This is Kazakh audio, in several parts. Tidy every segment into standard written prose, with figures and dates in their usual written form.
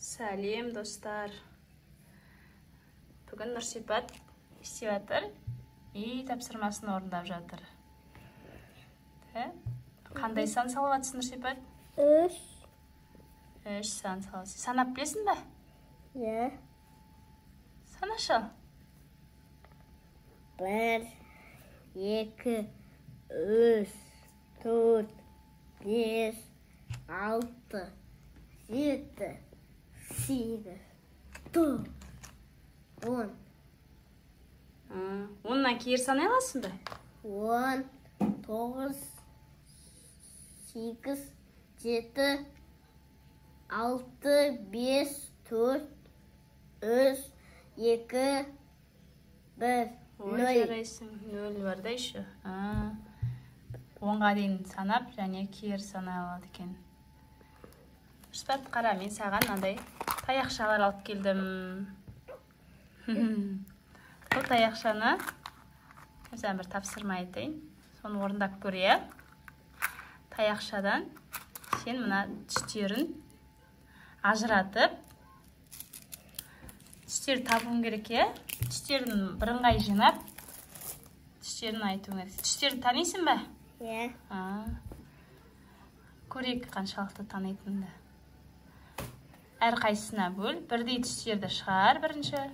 Сәлем, достар. Бүгін Нұрсипат істеп жатыр и тапсырмасын орындап жатыр. Қандай сан салып жатсың, Нұрсипат? 3. 3 сан салып. Санап білесің бе? Иә. Санашы. 1, 2, 3, 4, 5, 6, 7, 8, 9, 10. Оннан кері санай аласың ба? 10, 9, 8, 7, 6, 5, 4, 3, 2, 1, Ой, 0. жарайсың. 0 бар да еще. 10-ға дейін санап және кері санай алады екен. Нұрсипат, қара, мен саған мынандай таяқшалар алып келдім. Бұл таяқшаны мен саған бір тапсырма айтайын. Соны орындап көр, иә? Таяқшадан сен мына түстерін ажыратып, түстерді табуың керек, иә? Түстерін бірыңғай жинап, түстерін айтуың керек. Түстерді танисың ба? Иә. Көрейік қаншалықты танитыныңды. Әрқайсысына бөл, бірдей түстерді шығар бірінші.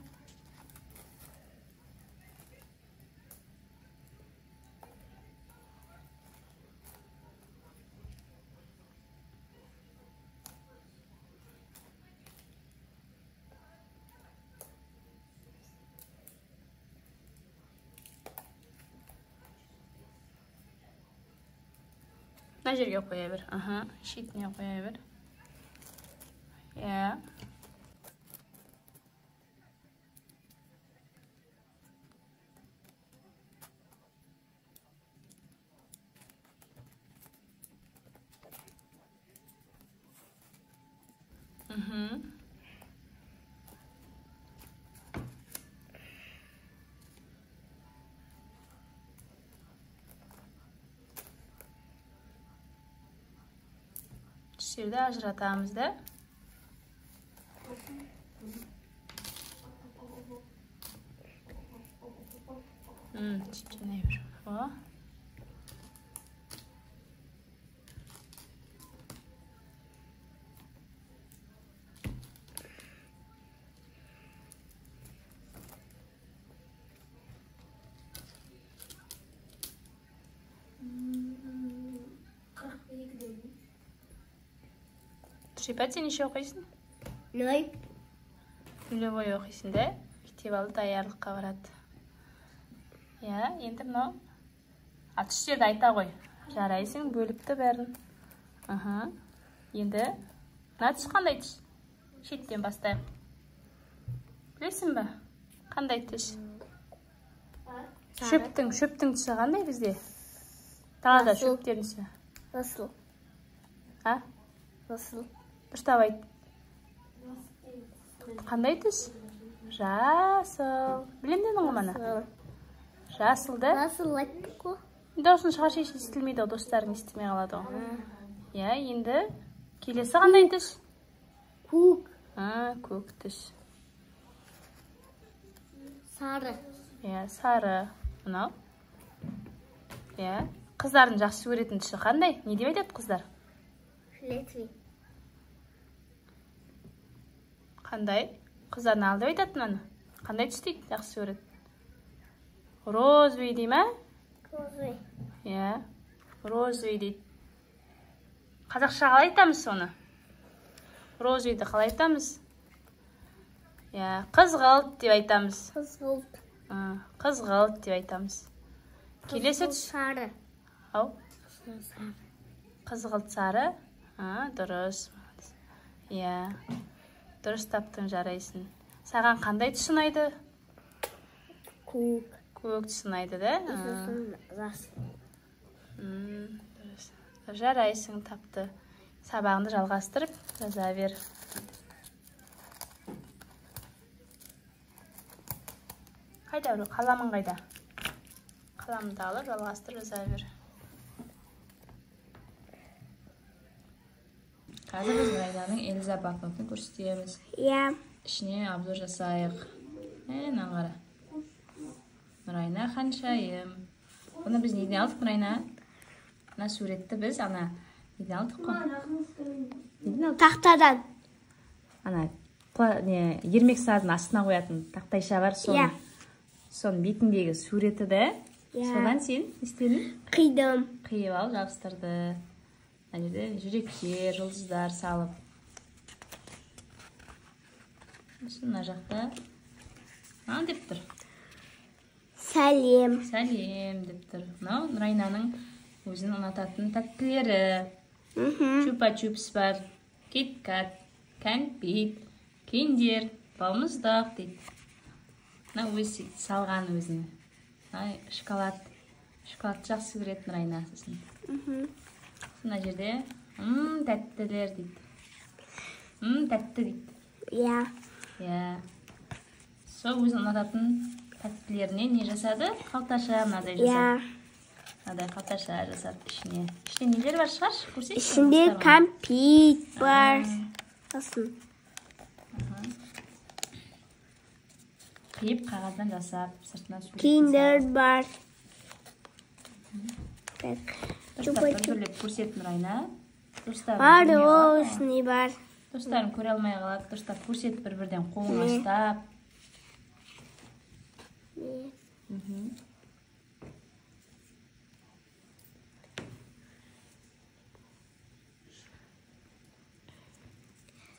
Мына жерге қоя бер. Аха, шетіне қоя бер. Иә. Түстерді ажыратамыз да. Жинай бер. О. Нұрсипат, сен неше оқисың? 0. Нулевой оқисың да? Мектеп алды даярлыққа барады. Иә, енді мынау. Түстерді айта ғой. Жарайсың, бөліпті бәрін. Аха. Енді мына түс қандай түс? Шеттен бастайық. Білесің бе? Қандай түс? Шөптің түсі қандай бізде? Далада шөптердің түсі. Жасыл. А? Жасыл. Дұрыстап айт. Қандай түс? Жасыл. Білем дедің ғой мана? Жасыл да? Жасыл айттық қой. Дауысын шығаршы, еш естілмейді ғой, достарың естімей қалады ғой. Иә, енді келесі қандай түс? Көк. Көк түс. Сары. Иә, сары. Мынау. Иә. Қыздардың жақсы көретін түсі қандай? Не деп айтады қыздар? Фиолетовый. Қандай? Қыздар не деп айтады мынаны? Қандай түс дейді жақсы көреді? Розовый дей ма? Розовый. Иә, розовый дейді. Қазақша қалай айтамыз соны? Розовыйды қалай айтамыз? Иә, қызғылт деп айтамыз. Қызғылт. Қызғылт деп айтамыз. Келесі түс? Сары. Ау? Сары. Қызғылт сары. Дұрыс. Иә. Дұрыс таптың, жарайсың. Саған қандай түс ұнайды? Көк. Көк түс ұнайды, да? Сосын жасыл. Дұрыс. Жарайсың, тапты. Сабағыңды жалғастырып жаза бер. Қайда біреу? Қаламың қайда? Қаламды алып жалғастырып жаза бер. Қазір біз Нұрайнаның Эльза блокнотын көрсетеміз. Иә. Ішіне обзор жасайық. Мынаны қара. Нұрайна ханшайым. Бұны біз неден алдық, Нұрайна? Мына суретті біз ана неден алдық қой? Неден алдық? Тақтадан. Ана не, ермек сазының астына қоятын тақтайша бар, соның. Иә. Соның бетіндегі суреті де. Иә. Содан сен не істедің? Қидым. Қиып алып жабыстырды. Мына жерде жүректер, жұлдыздар салып. Сосын мына жақта мынау деп тұр. Сәлем. Сәлем деп тұр. Мынау Нұрайнаның өзінің ұнататын тәттілері. Чупа-чупс бар, кит-кат, кәмпит, киндер, балмұздақ дейді. Мына өзі салған өзіне. Мына шоколад. Шоколадты жақсы көреді Нұрайна сосын. Мына жерде тәттілер дейді. Тәтті дейді. Иә. Иә. Сол өзі ұнататын тәттілеріне не жасады? Қалташа мынадай жасады. Иә. Мынадай қалташа жасады ішіне. Ішінде нелер бар шығаршы? Көрсетші. Ішінде кәмпит бар. Сосын. Қиып қағаздан жасап, сыртынан сурет. Киндер бар. Так. Дұрыстап бір-бірлеп көрсет, Нұрайна. Достарым Мороженое бар. Достарым көре алмай қалады. Дұрыстап көрсет бір-бірден қолыңа ұстап.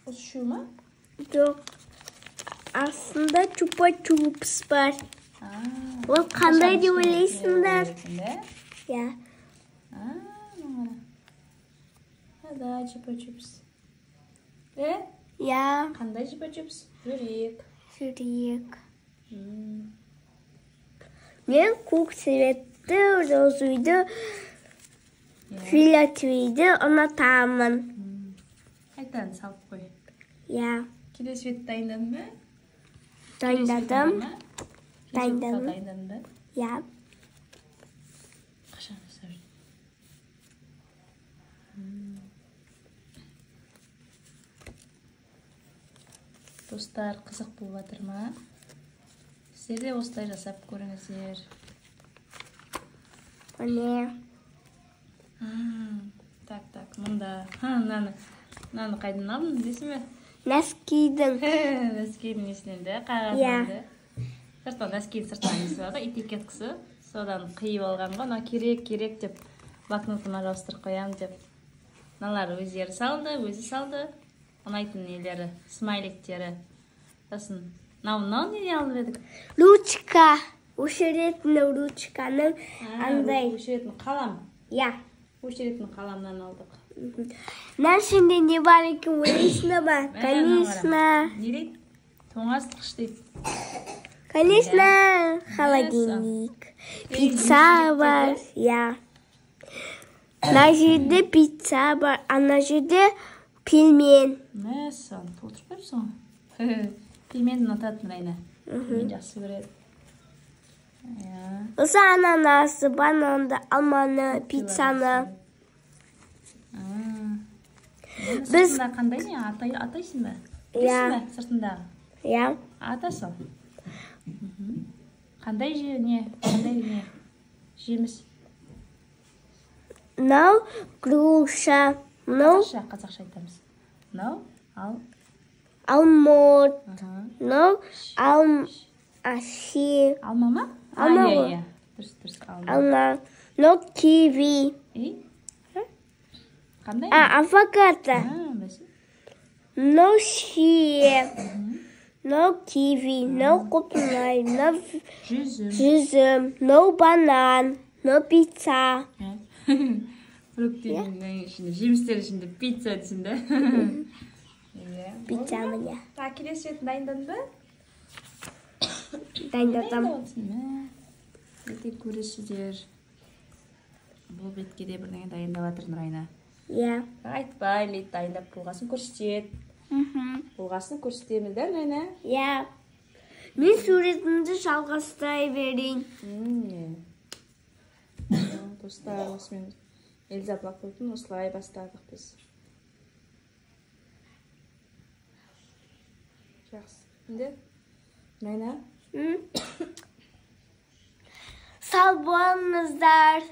Осы үшеу ма? Жоқ. Астында чупа-чупс бар. Ол қандай деп ойлайсыңдар? Иә. Да, чупа-чупс. Иә. Қандай чупа-чупс? Жүрек. Жүрек. Мен көк цветті, розовыйды, фиолетовыйды ұнатамын. Қайтадан салып қой. Иә. Келесі бетті дайындадың ба? Дайындадым. Дайындадым. Дайындадың ба? Иә. Қашан жасап жүрдің? Достар, қызық болып жатыр ма? Сіздер де осылай жасап көріңіздер. Міне. Так, так, мұнда. Мынаны қайдан алдың, білесің бе? Нәскидің. Нәскидің несінен де, қағазынан да. Сыртынан нәскидің сыртынан несі бар ғой, этикеткасы. Содан қиып алған ғой, мына керек, керек деп блокнотыма жабыстырып қоямын деп. Мыналар өздері салды, өзі салды. Ұнайтын нелері, смайликтері. Сосын мынау неден алып едік? Ручка. Өшіретін ручканың андай. Өшіретін қалам. Иә. Өшіретін қаламнан алдық. Мына ішінде не бар екен ойлайсыңдар ма? Конечно. Не дейді? Тоңазытқыш дейді. Конечно, холодильник. Пицца бар. Иә. Мына жерде пицца бар, ана жерде пельмен. Мәссаған, толтырып қойыпсың ғой. Пельменді ұнатады Нұрайна. Пельмен жақсы көреді. Осы ананасы, бананды, алманы, пиццаны. Біз сыртында қандай не? Атайсың ба? Иә. Білесің бе сыртындағы? Иә. Ата сал. Қандай не? Қандай не? Жеміс. Мынау груша. Мынау Қазақша айтамыз. Мынау ал. Алмұрт. Мынау Алма ма? Алма Иә, ғой. иә. Дұрыс, дұрыс, алма. Алма. Мынау киви. Қандай? Авокадо. Бәсе. Мынау шие. Мынау киви, мынау құлпынай, мынау Жүзім. жүзім, мынау банан, мынау пицца. Фруктердің ішінде, жемістер ішінде пицца дейсің да? Иә. Пицца міне. Келесі рет дайындадың ба? Дайындадым. Ертең көресіздер. Бұл бетке де бірдеңе дайындап жатыр Нұрайна. Иә. Айтпаймын дейді, дайындап болғасын көрсетеді. Болғасын көрсетеміз да, Нұрайна? Иә. Мен суретімді жалғастай берейін. Достар, осымен Эльза блокнотын осылай бастадық біз. Жақсы. Енді Найна. Сау болыңыздар.